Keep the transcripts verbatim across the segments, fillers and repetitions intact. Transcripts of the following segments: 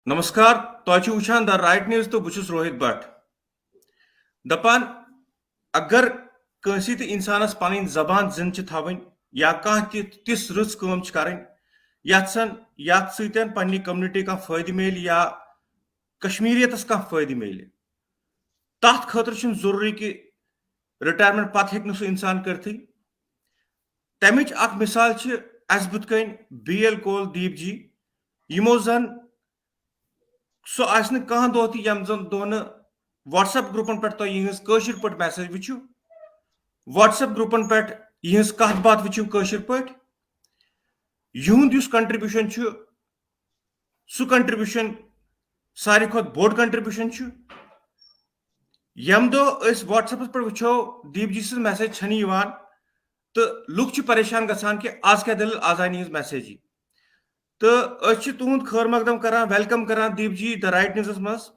نمسکار، تۄہہِ چھِو وٕچھان The Right News تہٕ بہٕ چھُس روہِت بٹ۔ دپان، اگر کٲنٛسہِ تہِ انسانس پنٕنۍ زبان زِندٕ چھِ تھاوٕنۍ یا کانٛہہ تہِ تِژھ رٕژ کٲم چھِ کرٕنۍ، یتھ سن، یتھ سۭتۍ پننہِ community کانٛہہ فٲیدٕ میلہِ یا کشمیریتس کانٛہہ فٲیدٕ میلہِ، تتھ خٲطرٕ چھُنہٕ ضروٗری کہِ retirement پتہٕ ہیٚکہِ نہٕ سُہ انسان کٔرتھٕے۔ تمِچ اکھ مثال چھِ اسہِ بُتھِ کنۍ بی ایل کول دیپ جی، یِمو زن سُہ آسہِ نہٕ کانٛہہ دۄہ تہِ ییٚمہِ زن دۄہ نہٕ WhatsApp گروپن پٮ۪ٹھ تۄہہِ یِہٕنٛز کٲشِر پٲٹھۍ message وٕچھِو، WhatsApp گروپن پٮ۪ٹھ یِہٕنٛز کتھ باتھ وٕچھِو کٲشِر پٲٹھۍ۔ یِہُنٛد یُس contribution چھُ، سُہ contribution ساروی کھۄتہٕ بوٚڑ contribution چھُ۔ ییٚمہِ دۄہ أسۍ WhatsAppس پٮ۪ٹھ وٕچھو، دیپ جی سٕنٛز message چھنہٕ یِوان، تہٕ لُکھ چھِ پریشان گژھان کہِ آز کیٛاہ دٔلیٖل، آز آیہِ نہٕ یِہٕنٛز message۔ تہٕ أسۍ چھِ تُہُنٛد خٲر مقدم کران، welcome کران دیپ جی The Right Newsس منٛز۔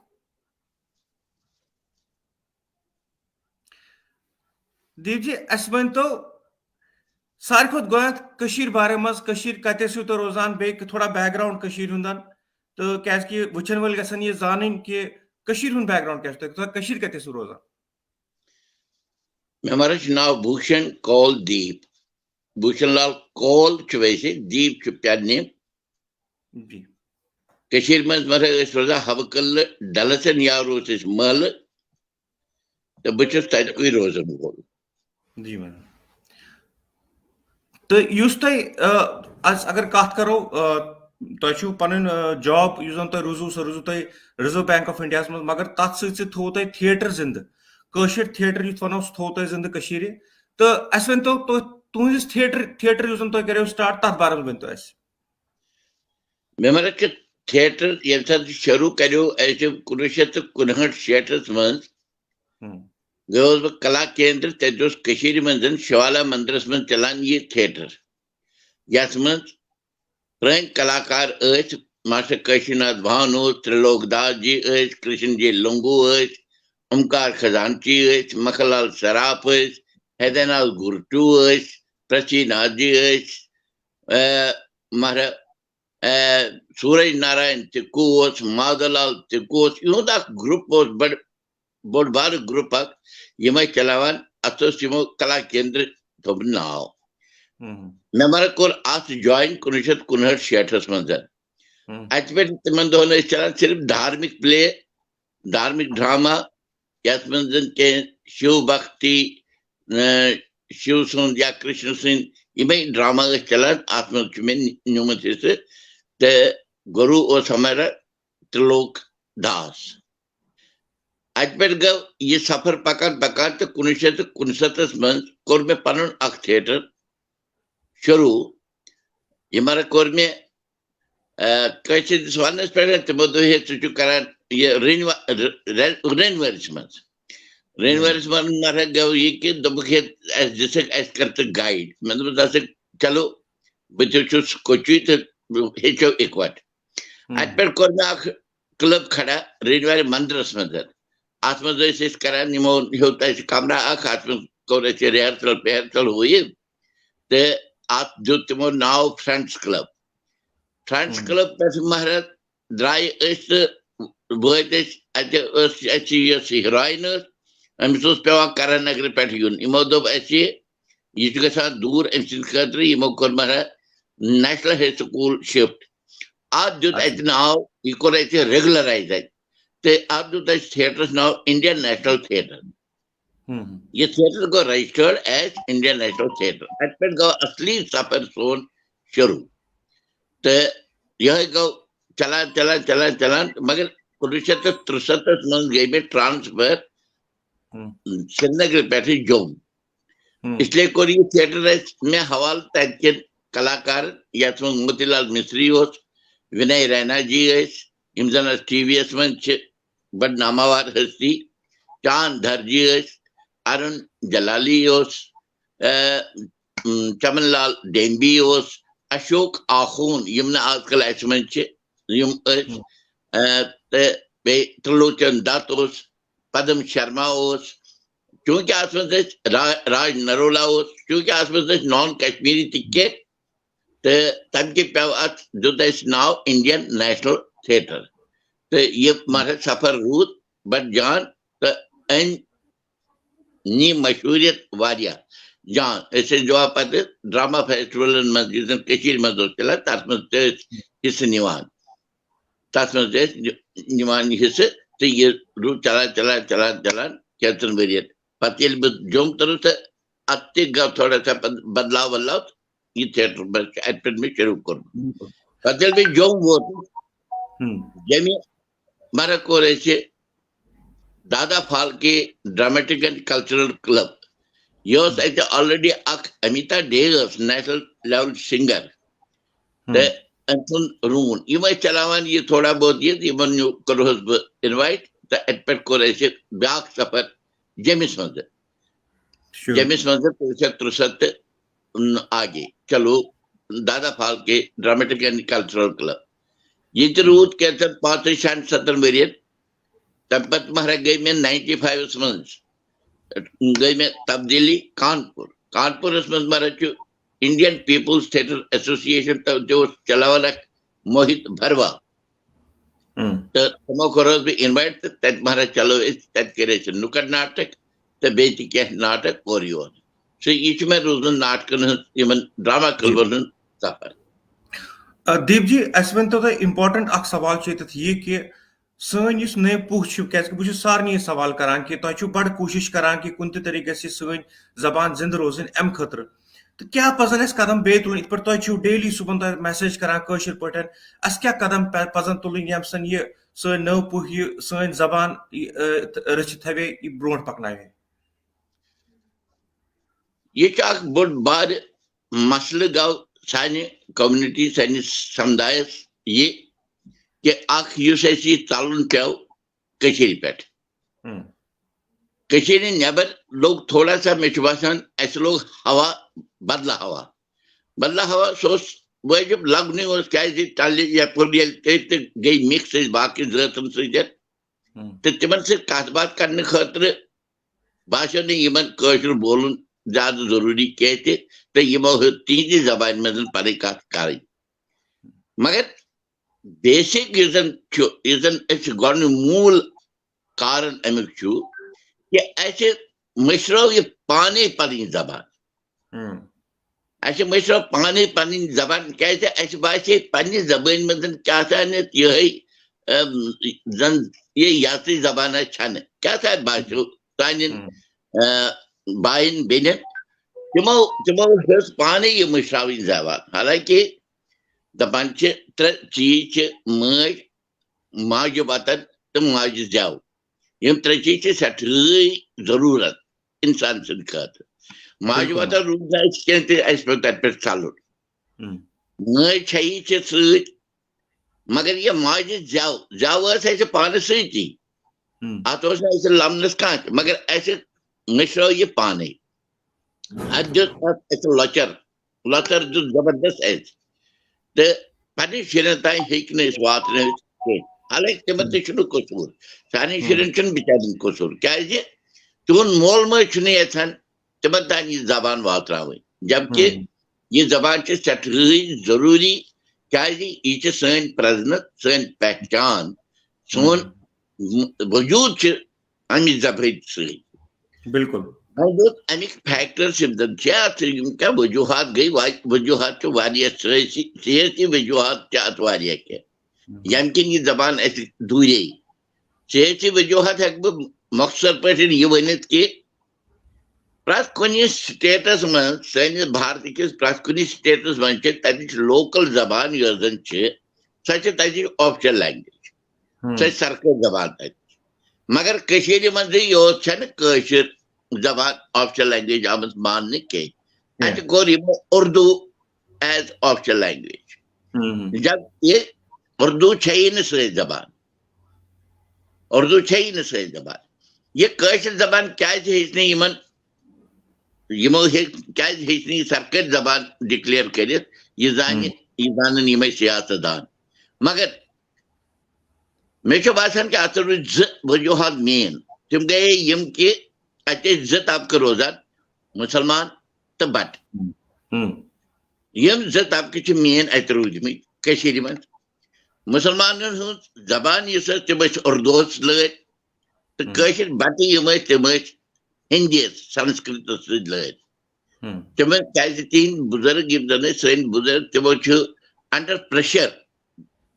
دیپ جی، اَسہِ ؤنۍتو ساروی کھۄتہٕ گۄڈٕنٮ۪تھ کٔشیٖرِ بارے منٛز، کٔشیٖر کتہِ ٲسِو تُہۍ روزان، بیٚیہِ تھوڑا background کٔشیٖرِ ہُنٛد، تہٕ کیٛازِ کہِ وٕچھن وٲلۍ گژھن یہِ زانٕنۍ کہِ کٔشیٖرِ ہُنٛد background کیٛاہ چھُ تۄہہِ، تۄہہِ کٔشیٖرِ کتہِ ٲسِو روزان؟ مےٚ مہراز چھُ ناو بھوٗشن کول دیٖپ۔ بھوٗشن لال کول چھُ ویسے، دیٖپ چھُ pet name۔ جی۔ کٔشیٖرِ منٛز مہراز ٲسۍ روزان حبہٕ قدلہٕ ڈلسن یارٕ اوس اَسہِ محلہٕ، تہٕ بہٕ چھُس تَتہِ کُے روزان وول۔ جی میم۔ تہٕ یُس تۄہہِ، آ، از اگر کتھ کرو، آ، تۄہہِ چھُو پنٕنۍ، آ، job یُس زن تۄہہِ روٗزوٕ، سۄ روٗزوٕ تۄہہِ Reserve Bank of Indiaہس منٛز، مگر تتھ سۭتۍ سۭتۍ تھوٚوُ تۄہہِ theatre زندٕ، کٲشِر theatre یُتھ ونو، سُہ تھوٚوُ تۄہہِ زندٕ کٔشیٖرِ۔ تہٕ اسہِ ؤنۍتو تُہۍ، تُہنٛدِس theatre، theatre یُس زن تۄہہِ کریو start، تتھ بارس منٛز ؤنۍتو اسہِ۔ مےٚ مطلب کہِ theatre ییٚمہِ ساتہٕ شروٗع کریو اَسہِ کُنوُہ شیٚتھ تہٕ کُنہٲٹھ شیٹھس منٛز، ہم۔ گوس بہٕ کلا کیندر، تَتہِ اوس کٔشیٖرِ منٛز زَن شِوالا مندرَس منٛز چلان یہِ theatre، یَتھ منٛز پرٛٲنۍ کلاکار ٲسۍ، ماسٹر کٲشی ناتھ بھان اوس، ترٛلوک داس جی ٲسۍ، کرشن جی لنگو ٲسۍ، اومکار خزانچی ٲسۍ، مکھن لال سراف ٲسۍ، ہدے ناتھ گُرٹو ٲسۍ، پرتھی ناتھ جی ٲسۍ، اے، مہرا-، اے، سورج نارائن تِکو اوس، مادھو لال تِکو اوس، یِہُنٛد اکھ group اوس بڑٕ بوٚڑ بارٕ group اکھ، یِم ٲسۍ چلاوان، اتھ اوس یِمو کلا کیندر تھوٚومُت ناو۔ ہم۔ مےٚ مگر کوٚر اتھ join کُنوُہ شیٚتھ کُنہٲٹھ شیٹھس منٛز۔ ہم۔ اتہِ پٮ۪ٹھ تِمن دۄہن ٲسۍ چلان صرف دھارمک play، دھارمک drama، یتھ منٛز زن کینٛہہ شِو بھکتی، اے، شِو سُنٛد یا کرشن سٕنٛدۍ یِمے drama ٲسۍ چلان، اتھ منٛز چھُ مےٚ نی-، نیوٗمُت حصہٕ۔ تہٕ گروٗ اوس ہمارا ترٛلوک داس۔ اتہِ پٮ۪ٹھ گوٚو یہِ سفر پکان پکان تہٕ کُنوُہ شیٚتھ تہٕ کُنسَتتھس منٛز کوٚر مےٚ پنُن اکھ theatre شروٗع۔ یہِ مگر کوٚر مےٚ، آ، کٲنٛسہِ ہٕنٛدِس وننس پٮ۪ٹھ، تِمو دوٚپ، "ہے، ژٕ چھُکھ کران یہِ رینوا-، ر-، ر-، رینوٲرِس منٛز۔" رینوٲرِس منٛز مگر گوٚو یہِ کہِ دوٚپُکھ، "ہے، اَسہِ دِژٕکھ، اَسہِ کر ژٕ guide۔" مےٚ دوٚپُس، "اَدٕ سا چلو، بہٕ تہِ چھُس کوچُے تہٕ ہیٚچھو اِکوٹ۔" ہم۔ اتہِ پٮ۪ٹھ کوٚر مےٚ اکھ club کھڑا رینوارِ مندرس منٛز۔ اتھ منٛز ٲسۍ أسۍ کران، یِمو ہیوٚت اَسہِ کمرہ اکھ، اتھ منٛز کوٚر اَسہِ rehearsal پیہرسل ہُہ یہِ۔ تہٕ اتھ دیُت تِمو ناو Friends Club۔ Friends ہم۔ Club پٮ۪ٹھ مہرت درٛایہِ أسۍ تہٕ وٲتۍ أسۍ، اتہِ ٲس اَسہِ یۄس heroine ٲس، أمِس اوس پٮ۪وان کرن نگرٕ پٮ۪ٹھ یُن۔ یِمو دوٚپ اَسہِ، یہِ چھُ گژھان دوٗر أمۍ سٕنٛدِ خٲطرٕ، یِمو کوٚر مہرت National High School shift۔ اتھ دیُت اچھا۔ اتہِ ناو، یہِ کوٚر اتہِ regularize اتہِ۔ تہٕ اتھ دیُت اسہِ theatreس ناو Indian National Theatre۔ ہم۔ یہِ theatre گوٚو registered as Indian National Theatre۔ اتہِ پٮ۪ٹھ گوٚو اصلی سفر سون شروع۔ تہٕ یِہوٚے گوٚو چلان، چلان، چلان، چلان، مگر کُنوُہ شیٚتھ تہٕ ترٛسَتتھس منٛز گٔے مےٚ transfer ہم۔ سرینگرٕ پٮ۪ٹھٕ جوٚم۔ ہم۔ اس لیے کوٚر یہِ theatre اَسہِ مےٚ حوالہٕ تَتہِ کٮ۪ن کلاکارن، یَتھ منٛز موتی لال مصری اوس، وِنَے رینا جی ٲسۍ، یِم زَن اَسہِ ٹی وی یَس منٛز چھِ بَڑٕ ناماوار ہستی، چاند دھر جی ٲسۍ، ارُن جلالی اوس، اے، اُم، چمن لال ڈیمبی اوس، اشوک آخون، یِم نہٕ آز کل اَسہِ منٛز چھِ، یِم ٲسۍ، اے، تہٕ بیٚیہِ ترٛلوچن دت اوس، پدم شرما اوس، چوٗنٛکہِ اَتھ منٛز ٲسۍ را-، راج نرولا اوس، چوٗنٛکہِ اَتھ منٛز ٲسۍ non کشمیٖری تہِ کینٛہہ، تہٕ تَمہِ کہِ پیوٚو اَتھ، دیُت اَسہِ ناو Indian National Theatre۔ تہٕ یہِ مرحلہٕ سفر روٗد بڑٕ جان تہٕ أمۍ نی مشہوٗریت واریاہ جان۔ أسۍ ٲسۍ دِوان پتہٕ ڈراما فیسٹیولن منٛز، یُس زن کٔشیٖرِ منٛز اوس چلان، تتھ منٛز تہِ ٲسۍ حصہٕ نِوان۔ تتھ منٛز تہِ ٲسۍ نِوان حصہٕ تہٕ یہِ روٗد چلان، چلان، چلان، چلان کینٛژن ؤرین۔ پتہٕ ییٚلہِ بہٕ جوٚم توٚرُس تہٕ اتھ تہِ گوٚو تھوڑا سا پتہٕ بدلاو ودلاو تہٕ یہِ تھیٹر منٛز چھُ اتہِ پٮ۪ٹھ مےٚ شروٗع کوٚرمُت۔ پتہٕ ییٚلہِ بہٕ جوٚم ووتُس، ہم۔ جمہِ مرہ کوٚر اَسہِ دادا Phalke dramatic and cultural club. یہِ اوس اَتہِ آلریڈی اکھ، امیتا ڈے ٲس نیشنل لیول سنگر۔ ہم۔ تہٕ أمۍ سُنٛد روٗن۔ یِم ٲسۍ چلاوان یہِ تھوڑا بہت یہِ، یِمن نیوٗ، کوٚرہوس بہٕ انوایٹ تہٕ اَتہِ پٮ۪ٹھ کوٚر اَسہِ بیٛاکھ سفر جیٚمِس منٛز۔ شُکریہ۔ جیٚمِس منٛز کُنوُہ شیٚتھ ترٛسَتھ تہٕ، ن-، آگے۔ چلو، دادا Phalke dramatic and cultural club. ییٚتہِ روٗد کینٛژن پانٛژن شٮ۪ن ستن ؤرین۔ تَمہِ پتہٕ مہرا گٔے مےٚ ناینٹی فایوَس منٛز، گٔے مےٚ تبدیٖلی کانپوٗر۔ کانپوٗرس منٛز مہرا چھُ انڈین پیپلز تھیٹر ایسوسیشن، تہٕ تہِ اوس چلاوان اکھ موہِت بھروا۔ ہم۔ تہٕ تِمو کوٚرہوس بہٕ انوایٹ تہٕ تتہِ مہرا چلو أسۍ، تتہِ کٔرۍ اَسہِ نُکڑ ناٹک تہٕ بیٚیہِ تہِ کینٛہہ ناٹک اورٕ یور۔ سُہ، یہِ چھُ مےٚ روٗزمُت ناٹکن ہُنٛد، یِمن ڈراما کلبن ہُنٛد سفر۔ آ، دیپ جی، اَسہِ ؤنۍ تو تُہۍ، امپورٹنٹ اکھ سوال چھُ ییٚتٮ۪تھ یہِ کہِ سٲنۍ یُس نٔو پُہ چھِ، کیازِ کہِ بہٕ چھُس سارنٕے یہِ سوال کران کہِ تۄہہِ چھِو بڑٕ کوٗشِش کران کہِ کُنہِ تہِ طریٖقہٕ گژھِ یہِ سٲنۍ زبان زِندٕ روزٕنۍ، امہِ خٲطرٕ تہٕ کیٛاہ پزن اَسہِ قدم بیٚیہِ تُلٕنۍ؟ یِتھ پٲٹھۍ تۄہہِ چھِو ڈیلی صُبحن تۄہہِ میسیج کران کٲشِر پٲٹھۍ، اَسہِ کیٛاہ قدم پہ-، پزن تُلٕنۍ ییٚمہِ سۭتۍ یہِ سٲنۍ نٔو پُہ یہِ سٲنۍ زبان یہِ، آ، تہٕ رٔچھِتھ تھاوِ، یہِ برونٛٹھ پکناوِ؟ یہِ چھُ اکھ بوٚڑ بارٕ مسلہٕ گوٚو سانہِ کومنٹی، سٲنِس سمدایس یہِ کہِ اکھ یُس اَسہِ یہِ ژلُن پیوٚو کٔشیٖرِ پٮ۪ٹھ۔ ہم۔ کٔشیٖرِ نٮ۪بر لوٚگ تھوڑا سا، مےٚ چھُ باسان، اَسہِ لوٚگ ہوا، بدلہٕ ہوا۔ بدلہٕ ہوا سُہ اوس وٲجِب لگنُے اوس، کیازِ تَلہِ یپٲرۍ ییٚلہِ تٔتۍ تہٕ گٔے مِکس أسۍ باقٕے زٲژن سۭتۍ۔ ہم۔ تہٕ تِمن سۭتۍ کتھ باتھ کرنہٕ خٲطرٕ باسیو نہٕ یِمن کٲشُر بولُن زیادٕ ضروٗری کینٛہہ تہِ، تہٕ یِمو ہیوٚت تِہنٛزِ زبانہِ منٛز پنٕنۍ کتھ کرٕنۍ۔ مگر بیسک یُس زن چھُ، یُس زن أسۍ گۄڈٕنیُک موٗل کارن امیُک چھُ کہِ اَسہِ مٔشرٲو یہِ پانے پنٕنۍ زبان۔ ہم۔ اَسہِ مٔشرٲو پانے پنٕنۍ زبان، کیازِ اَسہِ باسے پننہِ زبٲنۍ منٛز کیٛاہ تانٮ۪تھ یِہے، اَم، زن یہِ یژٕے زبانہ چھنہٕ۔ کیٛاہ تانۍ باسیو سانٮ۪ن، ہم۔ آ، باین بیٚنٮ۪ن۔ تِمو، تِمو ہیٚژ پانے یہِ مٔشراوٕنۍ زبان۔ حالانکہ دپان چھِ ترٛےٚ چیٖز چھِ مٲج، ماجہِ وطن تہٕ ماجہِ زٮ۪و۔ یِم ترٛےٚ چیٖز چھِ سٮ۪ٹھاہٕے ضروٗرت انسان سٕنٛدِ خٲطرٕ۔ ماجہِ بِلکُل۔ وطن روٗد نہٕ اَسہِ کینٛہہ تہِ، اَسہِ پیوٚو تَتہِ پٮ۪ٹھ ژَلُن۔ ہم۔ مٲج چھَیی چھِ سۭتۍ، مگر یہِ ماجہِ زٮ۪و، زٮ۪و ٲس اَسہِ پانَس سۭتی۔ ہم۔ اَتھ اوس نہٕ اَسہِ لَمنَس کانٛہہ تہِ، مگر اَسہِ مٔشرٲو یہِ پانَے۔ اَتھ دیُت اَتھ اَسہِ لۄچَر۔ لۄژر دیُت زبردست اَسہِ۔ تہٕ پننہِ شُرٮ۪ن تام ہیٚکہِ نہٕ أسۍ واتنٲوِتھ کینٛہہ۔ حالانکہِ تِمن تہِ چھُنہٕ قصوٗر۔ سانٮ۪ن ہم۔ شُرٮ۪ن چھُنہٕ بِچارٮ۪ن قصوٗر۔ کیٛازِ؟ تِہُنٛد مول موج چھُنہٕ یژھان تِمن تام یہِ زبان واتراوٕنۍ۔ جبکہِ ہم۔ یہِ زبان چھِ سٮ۪ٹھاہٕے ضروٗری۔ کیٛازِ؟ یہِ چھِ سٲنۍ پرزنت، سٲنۍ پہچان، سون ہم۔ وجوٗد چھِ اَمہِ زبٲنۍ سۭتۍ۔ بِلکُل۔ وۄنۍ گوٚو اَمِکۍ فیکٹر چھِ، یِم زَن چھِ اَتھ، یِم کیٛاہ وجوٗہات گٔے؟ وا-، وجوٗہات چھِ واریاہ سٲسی، سیٲسی وجوٗہات چھِ اَتھ واریاہ کینٛہہ، ہم۔ ییٚمہِ کِنۍ یہِ زبان اَسہِ دوٗرے۔ سیٲسی وجوٗہات ہٮ۪کہٕ بہٕ مۄختصر پٲٹھۍ یہِ ؤنِتھ کہِ پرٛٮ۪تھ کُنہِ سٹیٹس منٛز، سٲنِس بھارتہٕ کِس پرٛٮ۪تھ کُنہِ سٹیٹس منٛز چھِ تَتِچ لوکل زبان یۄس زَن چھِ، سۄ چھِ تَتِچ آفشل لینگویج۔ ہم۔ سۄ چھِ سرکٲرۍ زبان تَتہِ۔ مگر کٔشیٖرِ منٛزٕے یوت چھَنہٕ کٲشِر زبان آفشل لینگویج آمٕژ ماننہٕ کینٛہہ۔ کینٛہہ۔ اَتہِ کوٚر یِمو اُردو as official language۔ ہم۔ جب یہِ اُردو چھَیی نہٕ سٲنۍ زبان۔ اُردو چھَیی نہٕ سٲنۍ زبان۔ یہِ کٲشِر زبان کیٛازِ ہیٚچھ نہٕ یِمن، یِمو ہیٚچھ، کیٛازِ ہیٚچھ نہٕ یہِ سرکٲرۍ زبان ڈِکلیئر کٔرِتھ؟ یہِ زانہِ، ہم۔ یہِ زانن یِمے سیاست دان۔ مگر مےٚ چھُ باسان کہِ اَتھ روٗدۍ زٕ وجوٗہات مین۔ تِم گٔیے یِم کہِ اَتہِ ٲسۍ زٕ طبقہٕ روزان، مُسلمان تہٕ بَٹہٕ۔ ہم۔ یِم زٕ طبقہٕ چھِ مین اَتہِ روٗدۍمٕتۍ کٔشیٖرِ منٛز۔ مُسلمانن ہٕنٛز زبان یُس ٲس، تِم ٲسۍ اردوس لٲرۍ، تہٕ ہم۔ کٲشِر بَٹہٕ یِم ٲسۍ، تِم ٲسۍ ہِندیَس، سنسکرتس سۭتۍ لٲرۍ۔ ہم۔ تِمن کیازِ تِہنٛدۍ بُزرگ، یِم زن ٲسۍ سٲنۍ بُزرگ، تِمو چھُ under pressure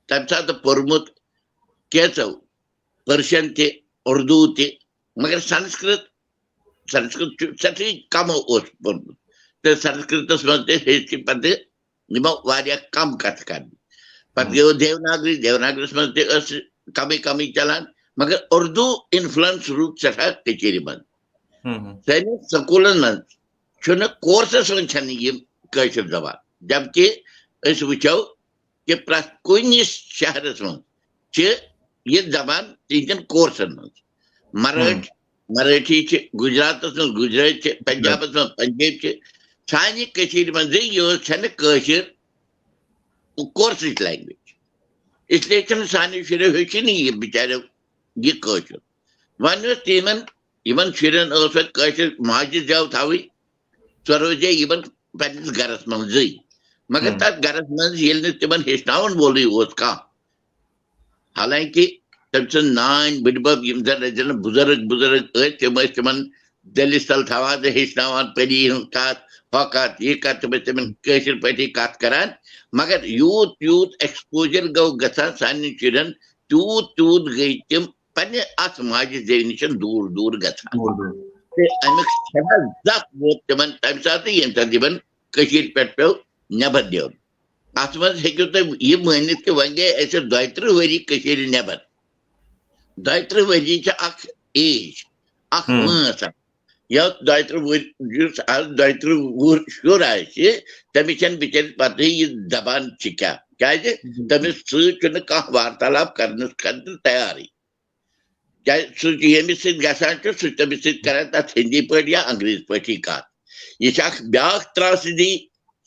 تَمہِ ساتہٕ پوٚرمُت کینٛژو، پٔرشن تہِ، اردو تہِ، مگر سنسکرت، سنسکرت چھُ سٮ۪ٹھٕے کمو اوس پوٚرمُت۔ تہٕ سنسکرتس منٛز تہِ ہیٚچھ پتہٕ یِمو واریاہ کم کتھٕ کرنہِ۔ پتہٕ ہم۔ گٔیو دیوناگری، دیوناگرس منٛز تہِ ٲس کمٕے کمٕے چلان، مگر اردو influence روٗد سٮ۪ٹھاہ کٔشیٖرِ منٛز۔ ہم، ہم۔ سٲنِس سکوٗلن منٛز چھُنہٕ کورسس منٛز چھَنہٕ یہِ کٲشِر زبان، جبکہِ أسۍ وٕچھو کہِ پرٛٮ۪تھ کُنہِ شہرس منٛز چھِ یہِ زبان تِہنٛدٮ۪ن کورسن منٛز۔ مرٲٹھۍ، ہم۔ مرٲٹھی چھِ گُجراتس منٛز، گُجرٲتۍ چھِ پنجابس منٛز، پنجٲبۍ چھِ۔ سانہِ کٔشیٖرِ منٛزٕے یوت چھَنہٕ کٲشِر کورسٕچ language، اس لیے چھُنہٕ سانیو شُریو ہیوٚچھُے نہٕ یہِ بِچاریو یہِ کٲشُر۔ وۄنۍ اوس تِمن، یِمن شُرٮ۪ن ٲس وۄنۍ کٲشِر ماجہِ زٮ۪و تھاوٕنۍ، سۄ روزے یِمن پننِس گرس منٛزٕے۔ مگر ہم۔ تتھ گرس منٛز ییٚلہِ نہٕ تِمن ہیٚچھناوَن وولٕے اوس کانٛہہ، حالانکہِ تٔمۍ سٕنٛز نانۍ، بٕڈبب، یِم زن ٲسۍ زن بُزرگ، بُزرگ ٲسۍ، تِم ٲسۍ تِمن دٔلِس تل تھاوان تہٕ ہیٚچھناوان پٔری ہٕنٛز کتھ، ہۄ کتھ، یہِ کتھ، تِم ٲسۍ تِمن کٲشِر پٲٹھی کتھ کران۔ مگر یوٗت یوٗت exposure گوٚو گژھان سانٮ۪ن شُرٮ۪ن، تیوٗت تیوٗت گٔے تِم پننہِ اتھ ماجہِ زیوِ نِش دوٗر دوٗر گژھان۔ دوٗر دوٗر۔ تہٕ امیُک سٮ۪ٹھاہ زکھ ووت تِمن تمہِ ساتہٕ، ییٚمہِ ساتہٕ یِمن کٔشیٖرِ پٮ۪ٹھ پیوٚو نٮ۪بر نیرُن۔ اتھ منٛز ہیٚکِو تُہۍ یہِ مٲنِتھ کہِ وۄنۍ گٔے أسۍ دۄیہِ ترٕٛہ ؤری کٔشیٖرِ نٮ۪بر۔ دۄیہِ ترٕٛہ ؤری چھِ اکھ age، اکھ ہم۔ وٲنٛس اکھ۔ یتھ دۄیہِ ترٕٛہ ؤرۍ، یُس از دۄیہِ ترٕٛہ وُہُر شُر آسہِ، تٔمِس چھَنہٕ بِچٲرِس پتہٕے یہِ زبان چھِ کیٛاہ۔ کیٛازِ؟ تٔمِس سۭتۍ چھُنہٕ کانٛہہ وارتالاپ کرنس خٲطرٕ تیارٕے۔ کیٛازِ سُہ چھُ ییٚمِس سۭتۍ گژھان چھُ، سُہ چھُ تٔمِس سۭتۍ کران تتھ ہِندی پٲٹھۍ یا انگریزی پٲٹھی کتھ۔ یہِ چھِ اکھ بیٛاکھ tragedy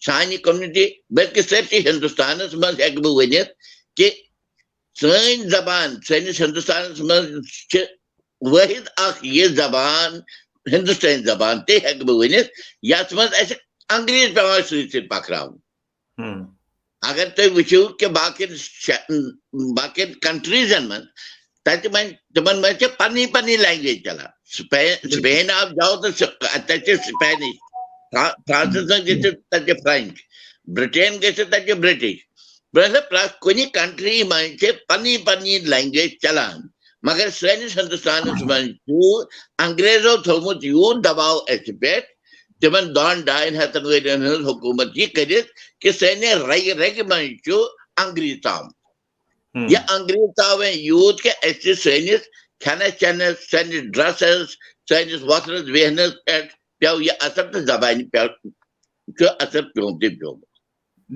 سانہِ community، بلکہِ سٲرسٕے ہندوستانس منٛز ہٮ۪کہٕ بہٕ ؤنِتھ کہِ سٲنۍ زبان، سٲنِس ہندوستانس منٛز چھِ وٲحد اکھ یہِ زبان، ہندوستٲنۍ زبان تہِ ہٮ۪کہٕ بہٕ ؤنِتھ، یتھ منٛز اسہِ انگریز پٮ۪وان سۭتۍ سۭتۍ پکراوُن۔ ہم۔ اگر تُہۍ وٕچھِو کہِ باقین شہ-، باقین countries-ن منٛز، تتہِ منٛز، تِمن منٛز چھِ پنٕنۍ پنٕنۍ language چلان۔ سپین، بِلکُل۔ سپین آو جاو تہٕ سُہ، تتہِ چھِ Spanish۔ فرا-، فرانسس منٛز گٔژھِو، تتہِ چھِ French۔ برٹین گٔژھِو، تتہِ چھِ British۔ مطلب، پرٛٮ۪تھ کُنہِ country منٛز چھِ پنٕنۍ پنٕنۍ language چلان۔ مگر سٲنِس ہندوستانس منٛز چھُ انگریزو تھوٚومُت یوٗت دباو اسہِ پٮ۪ٹھ، تِمن دۄن ڈاین ہتن ؤرین ہٕنٛز حکوٗمت یہِ کٔرِتھ کہِ سانہِ رگہِ رگہِ منٛز چھُ انگریز آمُت۔ ہم۔ یہِ انگریز آو وۄنۍ یوٗت کہِ اسہِ چھِ سٲنِس کھٮ۪نس چٮ۪نس، سٲنِس dress-س، سٲنِس وۄتھنس بیہنس پٮ۪ٹھ پیوٚو یہِ اثر تہٕ زبانہِ پٮ۪ٹھ چھُ اثر پیوٚمُت تہِ پیوٚمُت۔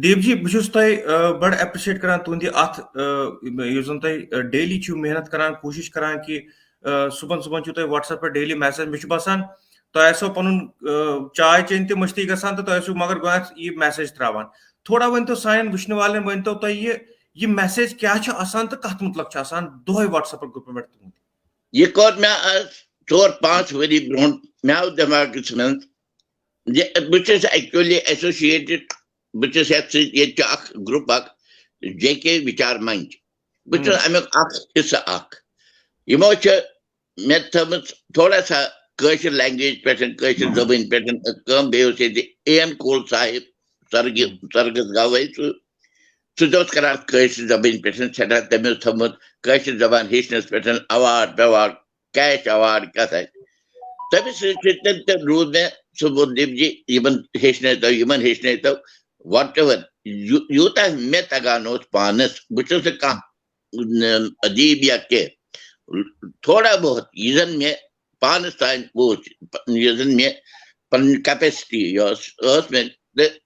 دیپ جی، بہٕ چھُس تۄہہِ، آ، بڑٕ appreciate کران تُہنٛدِ اتھ، آ، یُس زن تۄہہِ، آ، daily چھِو محنت کران، کوٗشِش کران کہِ، آ، صُبحن صُبحن چھِو تۄہہِ WhatsApp پٮ۪ٹھ daily message۔ مےٚ چھُ باسان تۄہہِ آسیو پنُن، آ، چاے چیٚنۍ تہِ مٔشتٕے گژھان تہٕ تۄہہِ آسیو مگر گۄڈٕ یہِ message تراوان۔ تھوڑا ؤنۍتو سانٮ۪ن وٕچھنہٕ والٮ۪ن، ؤنۍتو تۄہہِ یہِ، یہِ message کیٛاہ چھُ آسان تہٕ کتھ مُتلق چھُ آسان دۄہے WhatsApp group پٮ۪ٹھ تُہُنٛد؟ یہِ کوٚر مےٚ از ژور پانٛژھ ؤری برونٛٹھ، مےٚ آو دٮ۪ماغس منٛز زِ بہٕ چھُس actually associated، بہٕ چھُس یتھ سۭتۍ، ییٚتہِ چھُ اکھ group اکھ، جے کے وِچار منچ۔ بہٕ چھُس ہم۔ امیُک اکھ حصہٕ اکھ۔ یِمو چھِ مےٚ تھٲومٕژ تھوڑا سا کٲشِر language پٮ۪ٹھ، کٲشِر زبٲنۍ پٮ۪ٹھ کٲم۔ بیٚیہِ اوس ییٚتہِ اے این کول صاحب، سرگہِ-، سرگس گوٚو سُہ، سُہ تہِ اوس کران کٲشِر زبٲنۍ پٮ۪ٹھ سٮ۪ٹھاہ، تٔمۍ اوس تھوٚومُت کٲشِر زبان ہیٚچھنس پٮ۪ٹھ award ویوارڈ، cash award کیٛاہ تھا۔ تٔمِس سۭتۍ چھِ تٔمۍ تہِ روٗد مےٚ، سُہ ووٚن، "دیپ جی، یِمن ہیٚچھنٲیتو، یِمن ہیٚچھنٲیتو، whatever، یوٗ-، یوٗتاہ مےٚ تگان اوس پانس، بہٕ چھُس نہٕ کانٛہہ، ن-، ادیٖب یا کینٛہہ، تھوڑا بہت یہِ زن مےٚ پانس تام اوس، یہِ زن مےٚ پنٕنۍ capacity یۄس ٲس مےٚ، تہٕ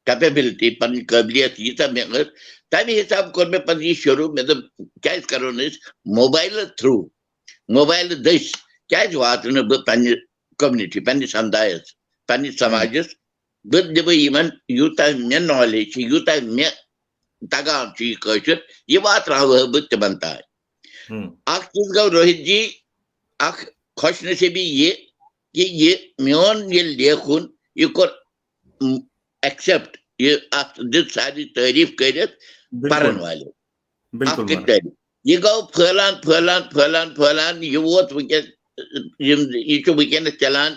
capability، پنٕنۍ قٲبلیت ییٖژاہ مےٚ ٲس، تمہِ حساب کوٚر مےٚ پتہٕ یہِ شروٗع۔ مےٚ دوٚپ، کیٛازِ کرو نہٕ أسۍ موبایلہٕ through، موبایلہٕ دٔسۍ کیٛازِ واتہٕ نہٕ بہٕ پننہِ community، پننِس ہمدایس، پننِس سماجس؟ بہٕ دِمہٕ یِمن یوٗتاہ مےٚ knowledge چھِ، یوٗتاہ مےٚ تگان چھُ یہِ کٲشُر، یہِ واتناوہا بہٕ تِمن تام۔ ہم۔ اکھ چیٖز گوٚو روہِت جی، اکھ خۄش نصیٖبی یہِ کہِ یہِ میون یہِ لیکھُن، یہِ کوٚر، م، accept، یہِ اتھ دیُت سارنٕے تعریٖف کٔرِتھ بِلکُل۔ پرن والٮ۪و۔ بِلکُل اَتھ کٔرۍ مَرٕ۔ تعریٖف۔ یہِ گوٚو پھٲلان پھٲلان پھٲلان پھٲلان، یہِ ووت وٕنکیٚس، یِم یہِ چھُ وٕنکیٚنَس چلان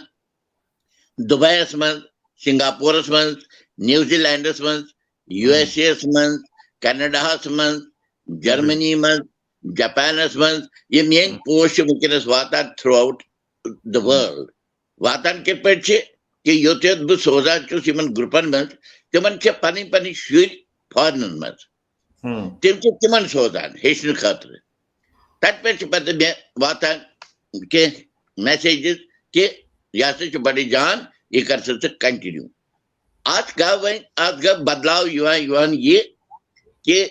دُبیَس منٛز، سنگاپورَس منٛز، نیوزی لینڈَس منٛز، یو ایس اے یَس منٛز، کینیڈاہَس منٛز، جرمنی منٛز، جاپانَس منٛز۔ یِم میٲنۍ پوسٹ چھِ وٕنکیٚنَس واتان throughout the world۔ واتان کِتھ پٲٹھۍ چھِ؟ کہِ یوٚت یوٚت بہٕ سوزان چھُس یِمن گروپن منٛز، تِمن چھِ پنٕنۍ پنٕنۍ شُرۍ فارنن منٛز، ہم۔ تِم چھِ تِمن سوزان ہیٚچھنہٕ خٲطرٕ۔ تتہِ پٮ۪ٹھ چھِ پتہٕ مےٚ واتان کینٛہہ میسیجز کہِ یہِ ہسا چھُ بڑٕ جان، یہِ کر سا ژٕ کنٹِنیو۔ اتھ گوٚو وۄنۍ، اتھ گوٚو بدلاو یِوان یِوان یہِ کہِ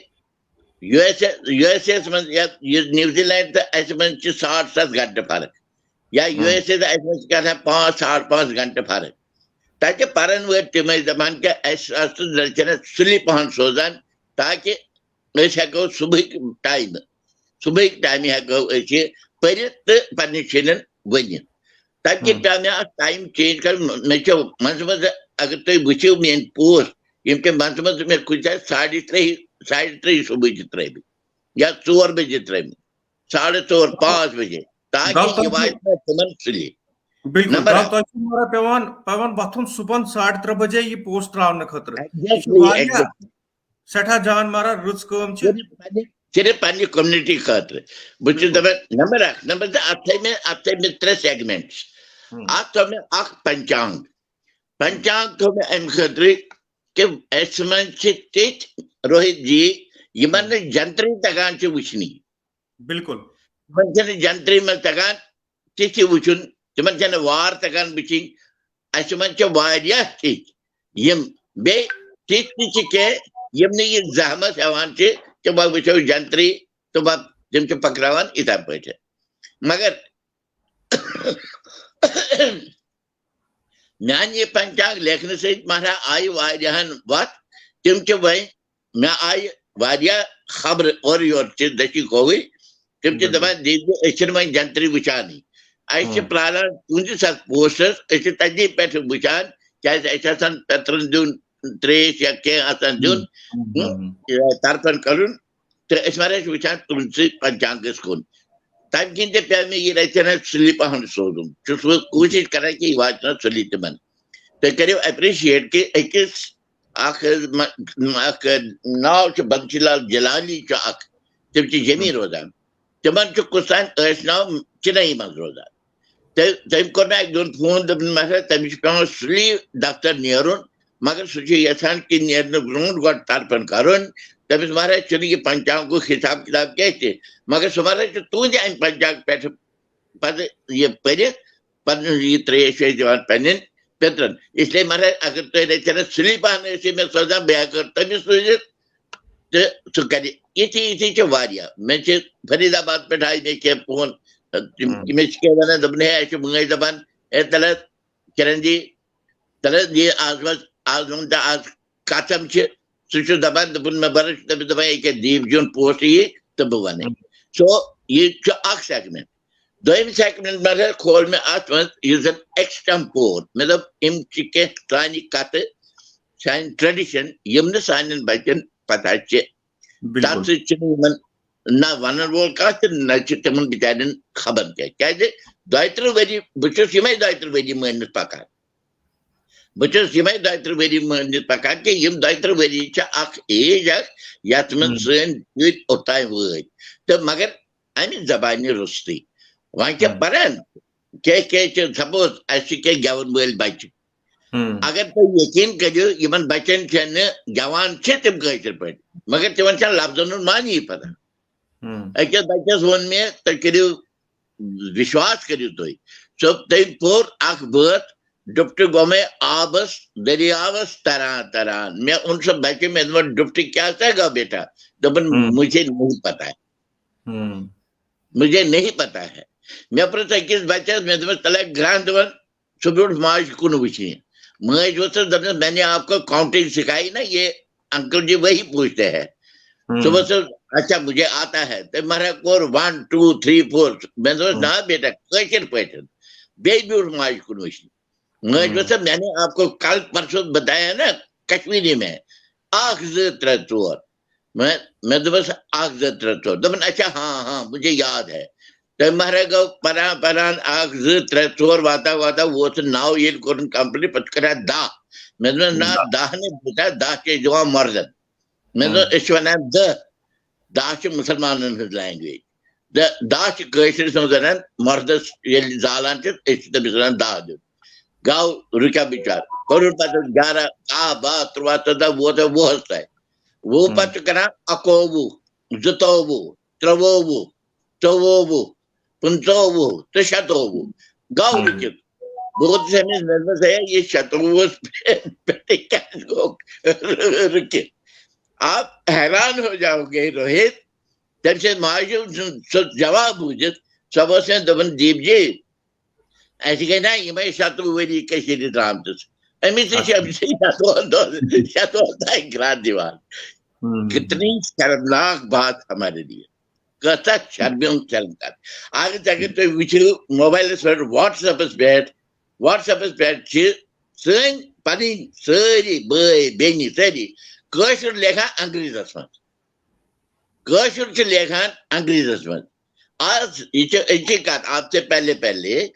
U S A, U S A یَس منٛز یا یہِ نیوزی لینڈ تہٕ اسہِ منٛز چھِ ساڑ ستھ گھنٹہٕ فرق، یا یو ایس اے تہٕ اسہِ منٛز چھِ کیٛاہ تام پانٛژھ، ساڑ پانٛژھ گھنٹہٕ فرق۔ تتہِ پرن وٲلۍ تِم ٲسۍ دپان کہِ اسہِ آسہٕ لڑکن سُلی پہن سوزان، تاکہِ أسۍ ہٮ۪کو صبحٕکۍ ٹایمہٕ، صبحٕکۍ ٹایمہٕ ہٮ۪کو أسۍ یہِ پٔرِتھ تہٕ پننہِ شُرٮ۪ن ؤنِتھ۔ تتہِ کہِ ہم۔ پیٚو مےٚ اتھ ٹایم چینج کرُن۔ مےٚ چھُ منٛزٕ منٛزٕ، اگر تُہۍ وٕچھِو میٲنۍ پوسٹ، یِم تہِ منٛزٕ منٛزٕ مےٚ کُنہِ ساتہٕ ساڑِ ترٛیٚیہِ، ساڑِ ترٛیٚیہِ صبحٕچہِ ترٲومٕتۍ یا ژور بجے ترٲومٕتۍ، ساڑٕ ژور، پانٛژھ بجے، تاکہِ ڈاکٹر یہِ واتہِ مےٚ تِمن سُلی۔ بِلکُل، نمبر ڈاکٹر اکھ۔ تۄہہِ چھُو مارا پیوان، پیوان وۄتھُن صُبحن ساڑِ ترٛےٚ بجے یہِ پوسٹ تراونہٕ خٲطرٕ۔ یہِ چھُ Exactly، واریاہ exactly۔ سٮ۪ٹھاہ جان مارا رٕژ کٲم چھِ۔ صرف پننہِ، صرف پننہِ کومنٹی خٲطرٕ۔ بہٕ چھُس بِلکُل۔ دپان، نمبر اکھ، نمبر زٕ، اتھ تھٲے مےٚ، اتھ تھٲے مےٚ ترٛےٚ سیگمنٹس۔ ہم۔ اتھ تھوٚو مےٚ اکھ پنچانگ۔ پنچانگ تھوٚو مےٚ امہِ خٲطرٕ کہِ اسہِ منٛز چھِ تِتھۍ روہت جی، یِمن نہٕ جنتری تگان چھِ وٕچھنی۔ بِلکُل۔ تِمن چھِنہٕ جنتری منٛز تگان تِتھۍ وٕچھُن، تِمن چھَنہٕ وار تگان وٕچھِنۍ۔ اَسہِ منٛز چھِ واریاہ تِتھۍ، یِم بیٚیہِ تِتھۍ تہِ چھِ کینٛہہ، یِم نہٕ یہِ زحمت ہٮ۪وان چھِ کہِ وۄنۍ وٕچھو جنتری تہٕ وۄنۍ تِم چھِ پکراوان یِتھے پٲٹھۍ۔ مگر میانہِ یہِ پنچانگ لیکھنہٕ سۭتۍ مہرا آیہِ واریاہن وتھ۔ تِم چھِ وۄنۍ، مےٚ آیہِ واریاہ خبرٕ اورٕ یورٕ تہِ دٔچھی کھووٕرۍ۔ تِم چھِ دپان، "دیٖدی، أسۍ چھِنہٕ وۄنۍ جنتری وٕچھانٕے۔ اَسہِ چھِ پراران تُہنٛدِس اَتھ پوسٹس، أسۍ چھِ تَتی پٮ۪ٹھ وٕچھان، کیازِ اَسہِ چھِ آسان پٮ۪ترن دیُن ترٛیش یا کینٛہہ آسان دیُن، ہُم، یہِ ترپن کرُن، تہٕ أسۍ مہرا چھِ وٕچھان تُہنٛدسٕے پنچانگس کُن۔" تَمہِ کِنۍ تہِ پیٚو مےٚ یہِ رژھِ ہنا سُلی پہن سوزُن۔ چھُس بہٕ کوٗشِش کران کہِ یہِ واتناو سُلی تِمن۔ تُہۍ کٔرِو appreciate کہِ أکِس اکھ، م-، اکھ ناو چھُ بنسی لال جلالی چھُ اکھ، تِم چھِ جمی روزان۔ تِمن چھُ کُس تام ٲسۍ ناو چِنئی منٛز روزان۔ تہٕ تٔمۍ کوٚر مےٚ اکہِ دۄہ فون، دوٚپُن، "مہرا، تٔمِس چھُ پیٚوان سُلی دفتر نیرُن، مگر سُہ چھُ یژھان کہِ نیرنہٕ برونٛٹھ گۄڈٕ ترپن کرُن۔ تٔمِس مہرا چھُنہٕ یہِ پنچانگُک حساب کتاب کینٛہہ تہِ، مگر سُہ مہرا چھُ تُہنٛدِ امہِ پنچانگ پٮ۪ٹھ پتہٕ یہِ پٔرِتھ، پتہٕ یہِ ترٛیش ویش دِوان پننٮ۪ن پِترن۔ اس لیے مہرا، اگر تُہۍ رژھِ ہنا سُلی پہن ٲسِو مےٚ سوزان، بہٕ ہٮ۪کہٕ تٔمِس سوٗزِتھ تہٕ سُہ کرِ۔" یِتھی یِتھی چھِ واریاہ۔ مےٚ چھِ فرید آباد پٮ۪ٹھ آیہِ مےٚ کینٛہہ فون، تِم، مےٚ چھِ کینٛہہ ونان، دوٚپُن، "ہے، اَسہِ چھِ مٲلۍ دپان، ہے، تَلہٕ حظ، کرن جی، تَلہٕ حظ، یہِ آز منٛز، آز ووٚن تہٕ آز کتھ چھِ۔" سُہ چھُ دپان، دوٚپُن، مےٚ بَرُن چھُ، دَپان، دَپان، ییٚکیٛاہ دیٖپ جیُن پوسٹ یی تہٕ بہٕ وَنَے۔ So، یہِ چھُ اکھ سیگمنٹ۔ دوٚیِم سیگمنٹ مگر کھول مےٚ اَتھ منٛز، یُس زَن ایکسٹمپور۔ مےٚ دوٚپ، یِم چھِ کینٛہہ سانہِ کَتھٕ، سانہِ ٹریڈیشن، یِم نہٕ سانٮ۪ن بَچَن پَتہ چھِ۔ تَتھ سۭتۍ چھِنہٕ یِمَن نہ وَنَن وول کانٛہہ تہٕ نہ چھِ تِمَن بِچارٮ۪ن خبر کینٛہہ۔ کیٛازِ دۄیہِ تٕرٛہ ؤری، بہٕ چھُس یِمَے دۄیہِ تٕرٛہ ؤری مٲنِتھ پَکان۔ بہٕ چھُس یِمَے دۄیہِ تٕرٛہ ؤری مٲنِتھ پَکان کہِ یِم دۄیہِ تٕرٛہ ؤری چھِ اَکھ ایج اَکھ، یَتھ منٛز سٲنۍ شُرۍ اوٚتام وٲتۍ۔ تہٕ مگر اَمہِ زبانہِ روٚستُے۔ وۄنۍ چھِ پَران، کینٛہہ کینٛہہ چھِ، سپوز، اَسہِ چھِ کینٛہہ گٮ۪وَن وٲلۍ بَچہِ۔ اگر تُہۍ یقیٖن کٔرِو، یِمَن بَچَن چھَنہٕ گٮ۪وان چھِ تِم کٲشِر پٲٹھۍ، مگر تِمَن چھَنہٕ لفظَن ہُنٛد معنی پَتہ۔ أکِس بَچَس ووٚن مےٚ، تُہۍ کٔرِو، وِشواس کٔرِو تُہۍ۔ سُہ، تٔمۍ پوٚر اَکھ بٲتھ، "ڈُپٹہٕ گوٚو مےٚ آبَس، دٔریاوَس تَران تَران۔" مےٚ اوٚن سُہ بَچہٕ، مےٚ دوٚپُن، "ڈُپٹہٕ کیٛاہ سا گوٚو بیٹا؟" دوٚپُن، "مجھے نہیں پتا ہے، مجھے نہیں پتا ہے۔" مےٚ پرٛژھ أکِس بَچَس، مےٚ دوٚپمَس، "تَلے گرٛنٛد وَن۔" سُہ بیوٗٹھ ماجہِ کُن وٕچھنہِ۔ مٲج ؤژھٕس، دوٚپنَس، "میں نے آپ کو کاؤنٹنگ سکھائی نا، یہ انکل جی وہی پوچھتے ہیں۔" سُہ ؤژھٕس، "اچھا، مجھے آتا ہے۔" تٔمۍ مہرا کوٚر ون، ٹوٗ، تھری، فور۔ مےٚ دوٚپُس، "نہ بیٹا، کٲشِر پٲٹھۍ۔" بیٚیہِ بیوٗٹھ ماجہِ کُن وٕچھنہِ۔ مٲج ؤژھٕس، "میں نے آپ کو کل پرسوں بتایا نا کشمیری میں، اکھ، زٕ، ترٛےٚ، ژور۔" مےٚ مےٚ دوٚپُس، اکھ زٕ ترٛےٚ ژور۔ دوٚپُن، اچھا، ہاں ہاں، مجھے یاد ہے۔ تٔمۍ مہراہ گوٚو پران پران، اکھ زٕ ترٛےٚ ژور واتان واتان ووت سُہ نو ییٚلہِ کوٚرُن کمپلیٖٹ، پتہٕ چھُ کران دَہ۔ مےٚ دوٚپمَس، نہ، دَہ نہٕ، بہٕ کیٛاہ، دَہ چھِ أسۍ دِوان مردن۔ مےٚ دوٚپ، أسۍ چھِ وَنان دَہ۔ دَہ چھِ مُسلمانن ہٕنٛز لینگویج۔ دَہ چھِ کٲشرِس منٛز وَنان، مردس ییٚلہِ زالان چھِ، أسۍ چھِ تٔمِس وَنان دَہ دیُن۔ گوٚو رُکیا بِچار۔ کوٚرُن پَتہٕ گیارہ، کاہ، باہ، تُرٛواہ، ژۄداہ، وُہ تہٕ وُہَس تام۔ وُہ پَتہٕ چھُ کران اَکوُہ، زٕتووُہ، ترٛووُہ، ژووُہ، پٕنٛژووُہ تہٕ شَتووُہ۔ گوٚو رُکِتھ۔ بہٕ ووتُس أمِس، مےٚ دوٚپمَس، ہے، یہِ شَتووُہَس پٮ۪ٹھ کیٛازِ گوٚو رُکِتھ؟ آپ حیران ہو جاؤ گے، روہت۔ تٔمۍ سٕنٛدِ ماجہِ ہُنٛد سُہ جواب بوٗزِتھ، سۄ ؤژھ مےٚ، دوٚپُن، دیٖپ جی، اَسہِ گٔے نا یِمَے شَتوُہ ؤری کٔشیٖرِ درٛامتِس۔ أمِس تہِ چھِ اچھا۔ أمِس چھِ شَتوُہ دۄہ، شَتوُہ تام گرٛد دِوان۔ ہُم۔ کتنی شرمناک بات ہمارے لیے۔ کۭژاہ شرمہِ ہُنٛد شرم کتھ۔ اگر، اگر تُہۍ وٕچھِو موبایلَس پٮ۪ٹھ، WhatsApp-س پٮ۪ٹھ، WhatsApp-س پٮ۪ٹھ چھِ سٲنۍ پنٕنۍ سٲری بٲے بیٚنہِ سٲری کٲشُر لیکھان انگریزس منٛز۔ کٲشُر چھِ لیکھان انگریزس منٛز۔ آز یہِ چھِ أزچی کتھ، آپ سے پہلے پہلے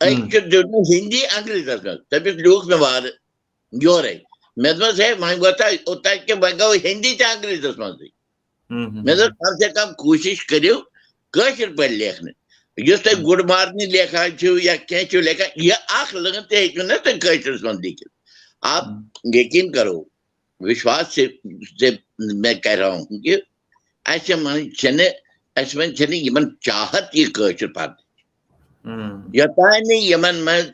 أکۍ ہم۔ چھُ دیُتمُت ہِندی انگریزس منٛز، تٔمِس لیوٗکھ مےٚ وارٕ یورے۔ مےٚ دوٚپمَس، ہے، وۄنۍ ووتا اوٚتام کہِ وۄنۍ گوٚو ہِندی تہِ انگریزس منٛزٕے۔ ہم، ہم، مےٚ دوٚپ، ہم۔ کم سے کم کوٗشِش کٔرِو کٲشِر پٲٹھۍ لیکھنہٕ۔ یُس تُہۍ ہم۔ گُڈ مارنِنگ لیکھان چھِو یا کینٛہہ چھِو لیکھان، یہِ اکھ لٲن تہِ ہیٚکِو نہٕ تُہۍ کٲشرِس منٛز لیکھِتھ۔ آپ ہم۔ یقین کرو، وشواس سے، سے میں کہہ رہا ہوں کہ اَسہِ منٛز چھِنہٕ، اَسہِ منٛز چھِنہٕ یِمن چاہت یہِ کٲشُر پرنٕچ۔ ہم۔ یوٚتام نہٕ یِمن منٛز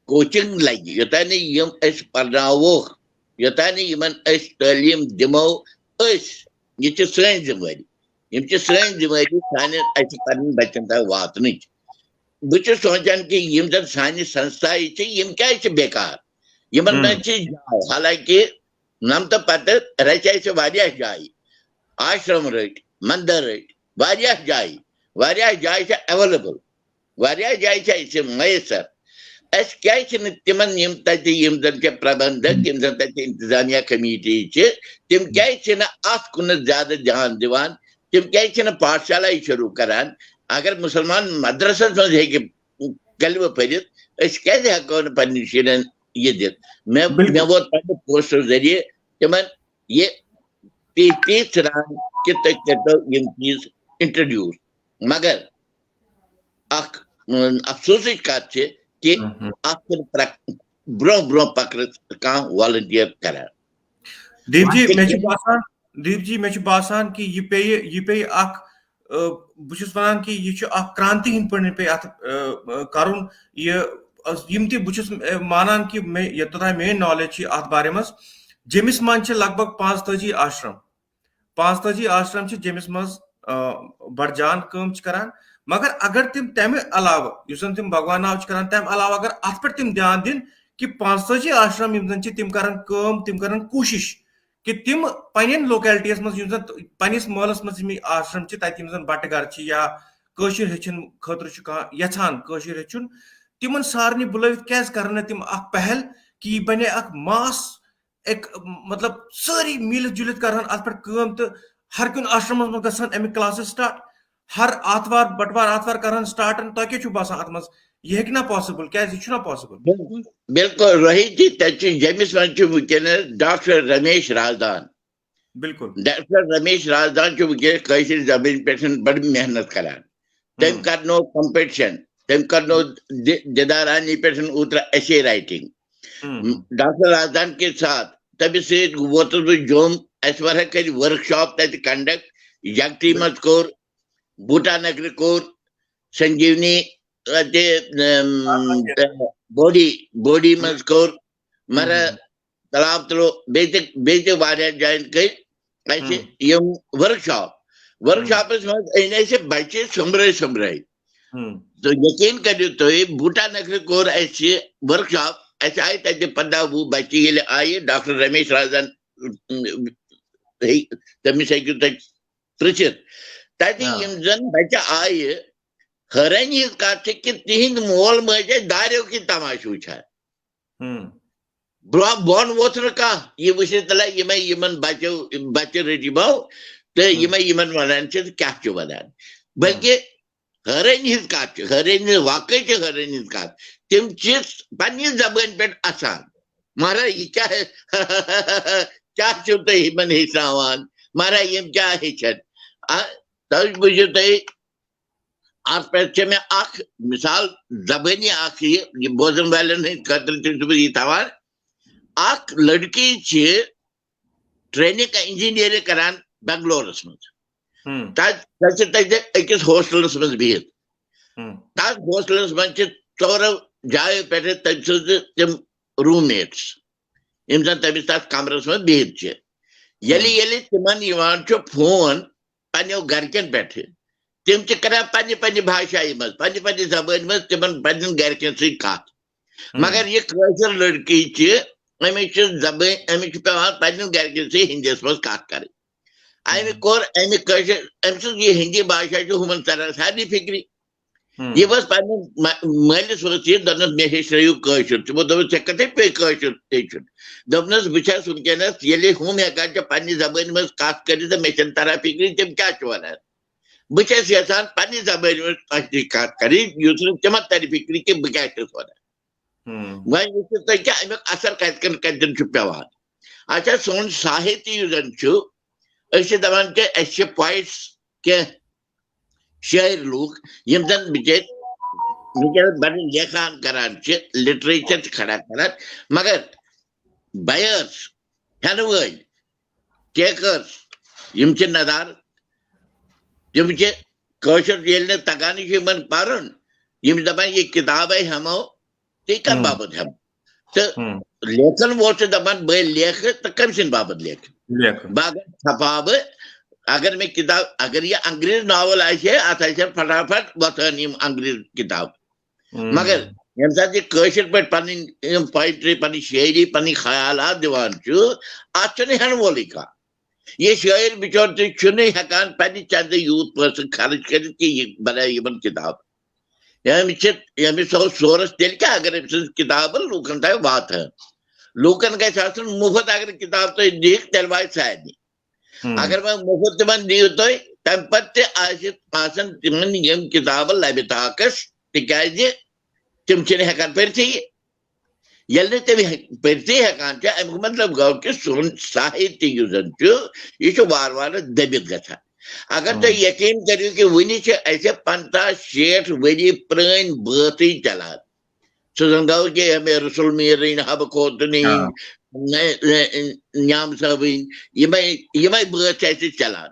کوچنگ لگہِ، یوٚتام نہٕ یِم أسۍ پرناووکھ، یوٚتام نہٕ یِمن أسۍ تعلیٖم دِمو، أسۍ، یہِ چھِ سٲنۍ ذمہٕ وٲری۔ یِم چھِ سٲنۍ ذمہٕ وٲری سانٮ۪ن اَسہِ پنٕنٮ۪ن بچن تام واتنٕچ۔ بہٕ چھُس سونٛچان کہِ یِم زن سانہِ سنستھایہِ چھِ، یِم کیٛازِ چھِ بیکار؟ یِمن ہم۔ منٛز چھِ جاے، حالانکہِ نمتہٕ پتہٕ رچہِ اَسہِ واریاہ جایہِ، آشرم رٔٹۍ، مندر رٔٹۍ، واریاہ جایہِ، واریاہ جایہِ چھِ available، واریاہ جایہِ چھِ اَسہِ میسر۔ اَسہِ کیٛازِ چھِنہٕ تِمن، یِم تَتہِ، یِم زَن چھِ پربندک، یِم زَن تَتہِ انتظامیہ کمیٹی چھِ، تِم کیٛازِ چھِنہٕ اَتھ کُنَتھ زیادٕ دھیان دِوان؟ تِم کیٛازِ چھِنہٕ پاٹھشالہ شروٗع کران؟ اگر مُسلمان مدرسَس منٛز ہیٚکہِ کلمہٕ پٔرِتھ، أسۍ کیٛازِ ہٮ۪کو نہٕ پننٮ۪ن شُرٮ۪ن یہِ دِتھ؟ مےٚ، بِلکُل۔ مےٚ ووت پننہِ پوسٹو ذٔریعہٕ تِمن یہِ تی، تی ژھٕنان کہِ تُہۍ کٔرۍتو یِم چیٖز introduce۔ مگر اکھ، اۭں، افسوسٕچ کتھ چھِ کہِ ہم، ہم۔ اتھ چھُنہٕ پرٛ-، برٛونٛہہ برٛونٛہہ پکنس کانٛہہ volunteer کران۔ دیٖپ جی، وقت مےٚ چھُ چھُ باسان، دیٖپ جی، مےٚ چھُ باسان کہِ یہِ پیٚیہِ، یہِ پیٚیہِ اکھ، آ، بہٕ چھُس ونان کہِ یہِ چھُ اکھ کرانتی ہٕنٛدۍ پٲٹھۍ پیٚیہِ اتھ، آ، آ، کرُن۔ یہِ، آ، یِم تہِ بہٕ چھُس، آ، مانان کہِ مےٚ، یوٚتام میٲنۍ knowledge چھِ اتھ بارے منٛز، جیٚمِس منٛز چھِ لگ بگ پانٛژتٲجی آشرم۔ پانٛژتٲجی آشرم چھِ جیٚمِس منٛز، آ، بڑٕ جان کٲم چھِ کران۔ مگر اگر تِم تَمہِ علاوٕ، یُس زن تِم بھگوان ناو چھِ کران، تَمہِ علاوٕ اگر اتھ پٮ۪ٹھ تِم دھیان دِن کہِ پانٛژتٲجی آشرم یِم زن چھِ، تِم کرن کٲم، تِم کرن کوٗشش کہِ تِم پننٮ۪ن localities منٛز، یِم زن پننِس محلس منٛز یِم آشرم چھِ، تتہِ یِم زن بٹہٕ گرٕ چھِ یا کٲشُر ہیٚچھُن خٲطرٕ چھُ کانٛہہ یژھان کٲشُر ہیٚچھُن، تِمن سارنٕے بُلٲوِتھ کیازِ کرن نہٕ تِم اکھ پہل کہِ یہِ بنے اکھ mass، اکھ، مطلب، سٲری میٖلِتھ جُلِتھ کرہن اتھ پٮ۪ٹھ کٲم تہٕ ہر کُنہِ آشرمس منٛز گژھن امیِکۍ classes start۔ ہر آتھوار، بٹوار، آتھوار کرہن start۔ تۄہہِ کیٛاہ چھُو باسان اتھ منٛز؟ یہِ ہیٚکہِ نا possible؟ کیازِ یہِ چھُنہ possible؟ بِلکُل، بِلکُل، روہی جی، تَتہِ چھُ جیٚمِس منٛز چھُ وٕنکیٚنَس ڈاکٹر رمیش رازدان۔ بِلکُل۔ ڈاکٹر رمیش رازدان چھُ وٕنکیٚنَس کٲشِر زبٲنۍ پٮ۪ٹھ بَڑٕ محنت کران۔ تٔمۍ ہم۔ کرنو competition، تٔمۍ کرنو دِ-، دیدارانی پٮ۪ٹھ اوترٕ essay writing۔ ہم۔ ڈاکٹر رازدان کے ساتھ، تٔمِس سۭتۍ ووتُس بہٕ جوٚم، اَسہِ واریاہ کٔرۍ workshop تَتہِ conduct، یکٹی منٛز کوٚر، بوٹا نگرِ کوٚر، سنجیونی، اَتہِ، اَم، بوڈی، بوڈی منٛز کوٚر، مگر ہم۔ تلاب تلو، بیٚیہِ تہِ، بیٚیہِ تہِ واریاہ جایَن کٔرۍ اَسہِ ہم۔ یِم workshop۔ ہم۔ Workshopس منٛز أنۍ اَسہِ بَچہِ سوٚمبرٲے سوٚمبرٲے۔ ہم۔ تہٕ یقیٖن کٔرِو تُہۍ، بوٹا نگرِ کوٚر اَسہِ workshop، اَسہِ آیہِ تَتہِ پنٛداہ وُہ بَچہِ، ییٚلہِ آیہِ ڈاکٹر رمیش رازن، اَم، ہے-، تٔمِس ہیٚکِو تُہۍ پرٛژھِتھ۔ تَتہِ آ۔ یِم زَن بَچہِ آیہِ، حٲرٲنی ہٕنٛز کَتھ چھِ کہِ تِہِنٛدۍ مول مٲج ٲسۍ داریو کِنۍ تماشہٕ وٕچھان۔ ہم۔ برٛونٛہہ بۄن ووٚتھ نہٕ کانٛہہ، یہِ وٕچھِتھ تَلہ یِمَے یِمَن بَچو، بَچہِ رٔٹۍ یِمو، تہٕ یِمے یِمن وَنان چھِ، کیٛاہ چھِ وَنان؟ بلکہِ حٲرٲنی ہٕنٛز کَتھ چھِ، حٲرٲنی، واقعی چھِ حٲرٲنی ہٕنٛز کَتھ۔ تِم چھِ پننہِ زبٲنۍ پٮ۪ٹھ اَسان۔ مہراز، یہِ کیٛاہ، کیٛاہ چھِو تُہۍ یِمن ہیٚچھناوان؟ مہراز، یِم کیٛاہ ہیٚچھن؟ آ، تُہۍ بوٗزِو تُہۍ، اَتھ پٮ۪ٹھ چھےٚ مےٚ اکھ مثال، زبٲنی اکھ، یہِ، یہِ بوزن والٮ۪ن ہٕنٛدِ خٲطرٕ تہِ چھُس بہٕ یہِ تھاوان۔ اکھ لڑکی چھِ ٹریننگ انجینئرنگ کران بنگلورس منٛز۔ ہم۔ تتہِ، سۄ چھِ تتہِ أکِس ہوسٹلس منٛز بِہِتھ۔ ہم۔ تتھ ہوسٹلس منٛز چھِ ژورو جایو پٮ۪ٹھٕ تٔمۍ سٕنٛز تِم روٗم میٹس، یِم زن تٔمِس تتھ کمرس منٛز بِہِتھ چھِ۔ ییٚلہِ، ہم۔ ییٚلہِ تِمن یِوان چھُ فون پننیو گرِکٮ۪ن پٮ۪ٹھٕ، تِم چھِ کران پننہِ پننہِ بھاشایہِ منٛز، پننہِ پننہِ زبٲنۍ منٛز تِمن پننٮ۪ن گرِکٮ۪ن سۭتۍ کتھ۔ ہم۔ مگر یہِ کٲشِر لڑکی چھِ، أمِس چھِ زبٲنۍ، أمِس چھِ پٮ۪وان پننٮ۪ن گرِکٮ۪ن سۭتۍ ہِندِیَس منٛز کتھ کرٕنۍ۔ أمۍ ہم۔ کوٚر، أمۍ کٲشِر، أمۍ سٕنٛز یہِ ہِندی بھاشا چھِ ہُمن تران سارنٕے فِکرِ۔ ہم۔ یہِ اوس پننہِ مٲ-، مٲلِس اوس یہِ، دوٚپنس، "مےٚ ہیٚچھنٲیِو کٲشُر۔" تِمو دوٚپُس، "ژےٚ کتھے پیٚیہِ کٲشُر ہیٚچھُن؟" دوٚپنس، "بہٕ چھَس وٕنکیٚنس، ییٚلہِ ہُم ہٮ۪کان چھِ پننہِ زبٲنۍ منٛز کتھ کٔرِتھ تہٕ مےٚ چھَنہٕ تران فِکرِ، تِم کیٛاہ چھِ ونان۔ بہٕ چھَس یژھان پننہِ زبٲنۍ منٛز تۄہہِ سۭتۍ کتھ کرٕنۍ، یُتھ نہٕ تِمن ترِ فِکرِ کہِ بہٕ کیٛاہ چھُس ونان۔" ہم۔ وۄنۍ وٕچھِو تُہۍ کہِ اَمیُک اثر کَتہِ کَن، کَتٮ۪ن چھُ پٮ۪وان۔ اچھا، سون ساہِتیہ یُس زَن چھُ، أسۍ چھِ دَپان کہِ اَسہِ چھِ پویٹس کینٛہہ شٲعر لوٗکھ، یِم زَن بِچٲرۍ وٕنکیٚنَس بَڑٕ لیکھان کَران چھِ، لِٹریچَر چھِ کھڑا کَران، مگر بَیٲرٕس، ہٮ۪نہٕ وٲلۍ، ٹیکٲرٕس، یِم چھِ نَدار، تِم چھِ کٲشُر ییٚلہِ نہٕ تَگانٕے چھُ یِمَن پَرُن، یِم چھِ دَپان، "یہِ کِتابَے ہٮ۪مو، تہٕ یہِ کَمہِ ہم۔ باپَتھ ہٮ۪مو؟" تہٕ ہم۔ لیکھن وول چھُ دَپان، "بہٕ لیکھٕ تہٕ کٔمۍ سٕنٛدِ باپَتھ لیکھٕ؟" لیکھُن۔ بہٕ اگر چھپاوٕ، اگر مےٚ کِتاب، اگر یہِ انگریز ناول آسہِ ہے، اَتھ آسہِ ہے فٹافٹ وۄتھان یِم انگریز کِتاب۔ ہم۔ مگر ییٚمہِ ساتہٕ یہِ کٲشِر پٲٹھۍ پَنٕنۍ یِم پویٹری، پَنٕنۍ شٲعری، پَنٕنۍ خیالات دِوان چھُ، اَتھ چھُنہٕ ہٮ۪نہٕ وولٕے کانٛہہ۔ یہِ شٲعر بِچور تہِ چھُنہٕ ہٮ۪کان پننہِ چندٕ یوٗت پونٛسہٕ خرٕچ کٔرِتھ کہِ یہِ بنایہِ یِمن کِتاب۔ أمِس چھِ، أمِس اوس سورس تیٚلہِ کیٛاہ، اگر أمۍ سٕنٛز کِتابہٕ لوٗکن تام واتہٕ ہن۔ لوٗکن گژھِ آسُن مُفت، اگر کِتاب تُہۍ دِیِو، تیٚلہِ واتہِ سارنٕے۔ ہم۔ اگر وۄنۍ مُفت تِمن دِیِو تُہۍ، تَمہِ پتہٕ تہِ آسہِ، آسن تِمن یِم کِتابہٕ لبہِ طاقس، تِکیٛازِ تِم چھِنہٕ ہٮ۪کان پٔرتھٕے۔ ییٚلہِ نہٕ تِم ہیٚک-، پٔرتھٕے ہٮ۪کان چھِ، اَمیُک مطلب گوٚو کہِ سون ساہِتیہ یُس زَن چھُ، یہِ چھُ وارٕ وارٕ دٔبِتھ گژھان۔ اگر تُہۍ ہم۔ یقیٖن کٔرِو کہِ وٕنہِ چھِ اَسہِ پنٛژاہ شیٹھ ؤری پرٛٲنۍ بٲتھٕے چلان۔ سُہ زَن گوٚو کہِ ایم اے رسول میٖرٕنۍ، حبہٕ خوتوٗنٕنۍ، آ۔ نے-، نے-، نیام صٲبٕنۍ، یِمَے، یِمَے بٲتھ چھِ اَسہِ چلان۔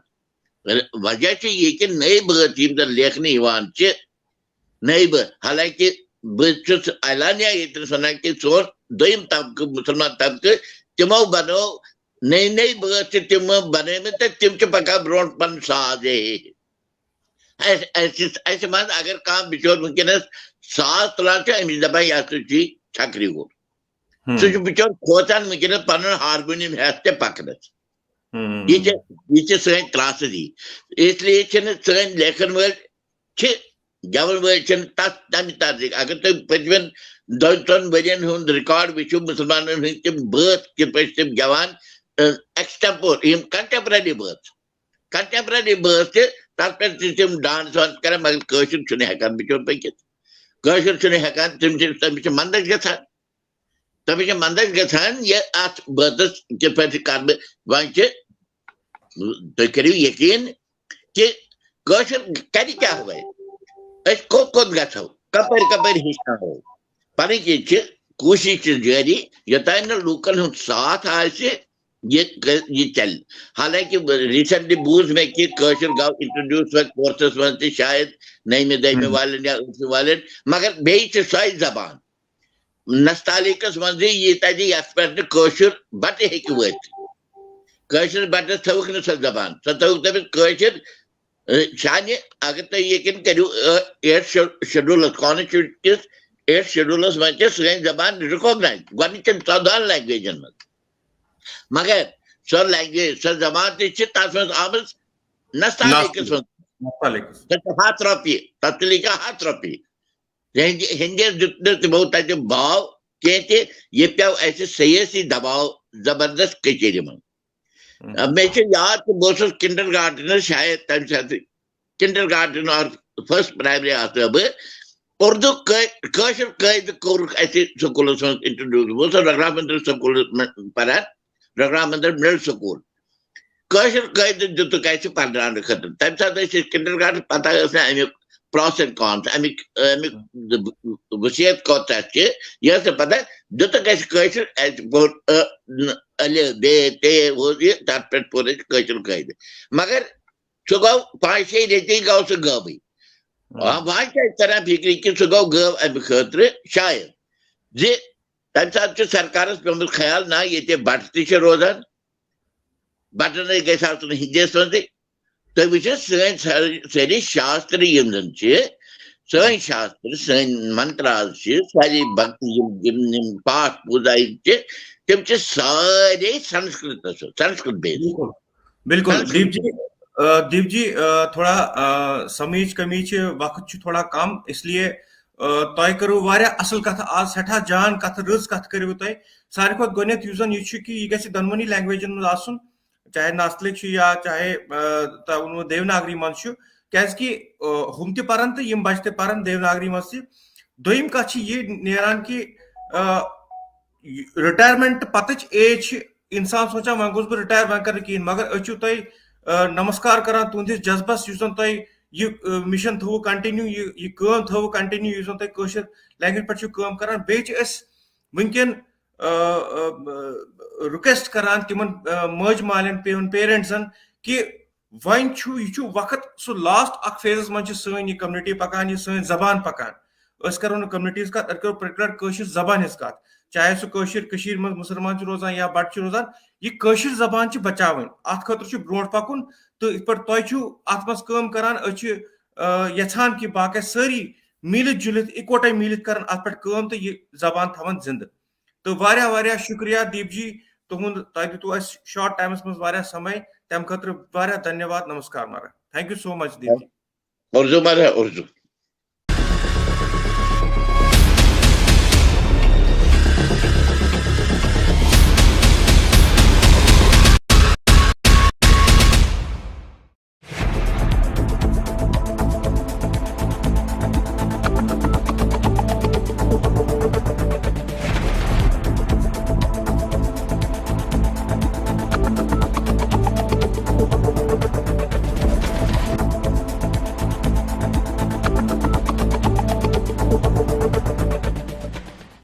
وجہ چھُ یہِ کہِ نٔے بٲتھ یِم زَن لیکھنہٕ یِوان چھِ، نٔے بٲتھ، حالانکہِ بہٕ چھُس اعلانیہ ییٚتٮ۪س وَنان کہِ سون دوٚیِم طبقہٕ، مُسلمان طبقہٕ، تِمو بَنوو نٔے نٔے بٲتھ چھِ تِمو بَنٲومٕتۍ تہٕ تِم چھِ پَکان برونٛٹھ پَنُن ساز ہے۔ اَسہِ، اَسہِ، اَسہِ منٛز اگر کانٛہہ بِچور وٕنکیٚنَس ساز تُلان چھُ، أمِس چھِ دَپان، "یہِ ہسا چھُے چھکرِ وول۔" ہم۔ سُہ چھُ بِچور کھوژان وٕنکیٚنَس پَنُن ہارمونیم ہٮ۪تھ تہِ پَکنَس۔ ہم۔ یہِ چھِ، یہِ چھِ سٲنۍ ترٛاس دی۔ اس لیے چھِنہٕ سٲنۍ لیکھن وٲلۍ چھِ، گٮ۪وَن وٲلۍ چھِنہٕ تَتھ تَمہِ طرزٕکۍ۔ اگر تُہۍ پٔتمٮ۪ن دۄن ژۄن ؤرین ہُنٛد ریکارڈ وٕچھِو، مُسلمانَن ہٕنٛدۍ تِم بٲتھ کِتھ پٲٹھۍ چھِ تِم گٮ۪وان، ایکسٹمپور، یِم کنٹمپرری بٲتھ، کنٹمپرری بٲتھ تہِ، تَتھ پٮ۪ٹھ تہِ چھِ تِم ڈانس وانس کران، مگر کٲشُر چھُنہٕ ہٮ۪کان بِچور پٔکِتھ۔ کٲشُر چھُنہٕ ہٮ۪کان، تِم چھِ، تٔمِس چھِ منٛدَچھ گژھان۔ تٔمِس چھِ منٛدَچھ گژھان، یہِ اَتھ بٲتَس کِتھ پٲٹھۍ کَرٕ بہٕ۔ وۄنۍ چھِ، تُہۍ کٔرِو یقیٖن کہِ کٲشُر کَرِ کیٛاہ وۄنۍ؟ أسۍ کوٚت کوٚت گژھو؟ کَپٲرۍ کَپٲرۍ ہیٚچھناوو؟ پَنٕنۍ کِنۍ چھِ کوٗشِش چھِ جٲری، یوٚتام نہٕ لوٗکَن ہُنٛد ساتھ آسہِ، یہِ، یہِ چلہِ۔ حالانکہِ recently بوٗز مےٚ کہِ کٲشُر گوٚو introduce وۄنۍ کورسَس منٛز تہِ شاید نٔیمہِ دٔہمہِ ہم۔ والٮ۪ن یا ٲٹھمہِ والٮ۪ن، مگر بیٚیہِ چھِ سۄے زبان۔ نستعلیقس منٛزٕے یی تَتہِ یَتھ پٮ۪ٹھ نہٕ کٲشُر بَٹہٕ ہیٚکہِ وٲتِتھ۔ کٲشرِس بَٹَس تھٲوٕکھ نہٕ سۄ زبان، سۄ تھٲوٕکھ تٔمِس کٲشِر، اَ، شانہِ۔ اگر تُہۍ یقیٖن کٔرِو، اَ، eighth شیڈ-، شیڈولَس، constitution کِس eighth شیڈولَس منٛز چھِ سٲنۍ زبان recognize گۄڈٕنِچَن ژۄدہَن لینگویجَن منٛز۔ مگر سۄ لینگویج، سۄ زبان تہِ چھِ تَتھ منٛز آمٕژ نستعلیقس نستعلیق۔ منٛز۔ نستعلیقس۔ سۄ چھِ ہَتھ رۄپیہِ، تَتھ چھِ لیکھان ہَتھ رۄپیہِ۔ ہِندِ-، ہِندِس دیُت نہٕ تِمو تَتہِ باو کینٛہہ تہِ، یہِ پیوٚو اَسہِ سیٲسی دباو زبردست کٔشیٖرِ منٛز۔ مےٚ چھُ یاد کہِ بہٕ اوسُس کِنڈر گارڈنَس شاید تَمہِ ساتہٕ، کِنڈر گارڈن اور فٔسٹ پرٛایمری آسہٕ بہٕ۔ اُردو کٲ-، کٲشُر قٲیدٕ کوٚرُکھ اَسہِ سکوٗلَس منٛز اِنٹرڈیوٗس۔ بہٕ اوسُس رگھناتھ مندر سکوٗلَس منٛز پَران، رگھناتھ مندر مڈل سکوٗل۔ کٲشُر قٲیدٕ دِتُکھ اَسہِ پَرناونہٕ خٲطرٕ۔ تَمہِ ساتہٕ ٲسۍ أسۍ کِنڈر گارڈن، پَتہ ٲس نہٕ اَمیُک پرٛوس اینڈ کانس، اَمِکۍ، اَمیُک وصیت کوتاہ چھِ، یہِ ٲس نہٕ پَتہ۔ دِتُکھ اَسہِ کٲشُر، اَسہِ پوٚر ٲ، ن-، الف، بے، تے، ہُہ، یہِ، تَتھ پٮ۪ٹھ پوٚر اَسہِ کٲشُر قٲیدٕ۔ مگر سُہ گوٚو پانٛژھ شےٚ رٮ۪تی گوٚو سُہ غٲبٕے۔ آ، وۄنۍ چھِ أسۍ تَران فِکرِ کہِ سُہ گوٚو غٲب اَمہِ خٲطرٕ شاید زِ تَمہِ ساتہٕ چھُ سرکارَس پیوٚمُت خیال، نہ، ییٚتہِ بَٹہٕ تہِ چھِ روزان، بَٹَن ہے گژھِ آسُن ہِندِیَس منٛزٕے۔ تُہۍ وٕچھِو، سٲنۍ سٲ-، سٲری شاستر یِم زَن چھِ، سٲنۍ شاستر، سٲنۍ منتراز چھِ، سٲری بک-، یِم، یِم، یِم پاٹھ پوٗزا یِم چھِ، تِم چھِ سٲری سنسکرتس، سنسکرت بیسڈ۔ بِلکُل۔ بِلکُل۔ دیٖپ جی، آ، دیٖپ جی، آ، تھوڑا، آ، سمٕجھ کمی چھِ، وقت چھُ تھوڑا کم، اس لیے، آ، تۄہہِ کٔرٕو واریاہ اصل کتھ آز، سٮ۪ٹھاہ جان کتھ، رٕژ کتھ کٔرٕو تۄہہِ۔ ساروی کھۄتہٕ گۄڈٕنٮ۪تھ یُس زن یہِ چھُ کہِ یہِ گژھِ دۄنوٕنی لینگویجن منٛز آسُن، چاہے نستلِک چھُ یا چاہے، آ، تۄہہِ ووٚنوُ دیوناگری منٛز چھُ، کیازِ کہِ، آ، ہُم تہِ پرن تہٕ یِم بچہِ تہِ پرن دیوناگری منٛز تہِ۔ دوٚیِم کتھ چھِ یہِ نیران کہِ، آ، رِٹایرمنٹ پتٕچ ایج چھِ انسان سونچان، وۄنۍ گوٚژھ بہٕ رِٹایر، وۄنۍ کرٕ نہٕ کِہینۍ، مگر أسۍ چھِو تۄہہِ، آ، نمسکار کران تُہنٛدِس جذبس، یُس زن تۄہہِ یہِ، آ، مِشن تھٲوٕ کنٹِنیو، یہِ، یہِ کٲم تھٲوٕ کنٹِنیو، یُس زن تۄہہِ کٲشِر لینگویج پٮ۪ٹھ چھِو کٲم کران۔ بیٚیہِ چھِ أسۍ وٕنکیٚن، آ، آ، رِکویسٹ کران تِمن، آ، مٲج مالٮ۪ن، پے-، پیرنٹسن کہِ وۄنۍ چھُ، یہِ چھُ وقت سُہ لاسٹ اکھ فیزس منٛز چھِ سٲنۍ یہِ کمنٹی پکان، یہِ سٲنۍ زبان پکان۔ أسۍ کرو نہٕ کمنٹیز کتھ، أسۍ کرو پرٹیکولر کٲشِر زبان ہٕنٛز کتھ۔ چاہے سُہ کٲشِر کٔشیٖرِ منٛز مُسلمان چھِ روزان یا بٹہٕ چھِ روزان، یہِ کٲشِر زبان چھِ بچاوٕنۍ۔ اتھ خٲطرٕ چھُ برونٛٹھ پکُن تہٕ یِتھ پٲٹھۍ تۄہہِ چھِو اتھ منٛز کٲم کران، أسۍ چھِ، آ، یژھان کہِ باقٕے سٲری میٖلِتھ جُلِتھ، اِکوٹے میٖلِتھ کرن اتھ پٮ۪ٹھ کٲم تہٕ یہِ زبان تھاوان زِندٕ۔ تہٕ واریاہ واریاہ شُکریہ دیٖپ جی، تُہُنٛد، تۄہہِ دیُتوُ اَسہِ شارٹ ٹایمَس منٛز واریاہ سمے، تَمہِ خٲطرٕ واریاہ دھنیہ واد، نمسکار مہاراج۔ Thank you so much دیٖپ G. Urdu Mehraj, Urdu.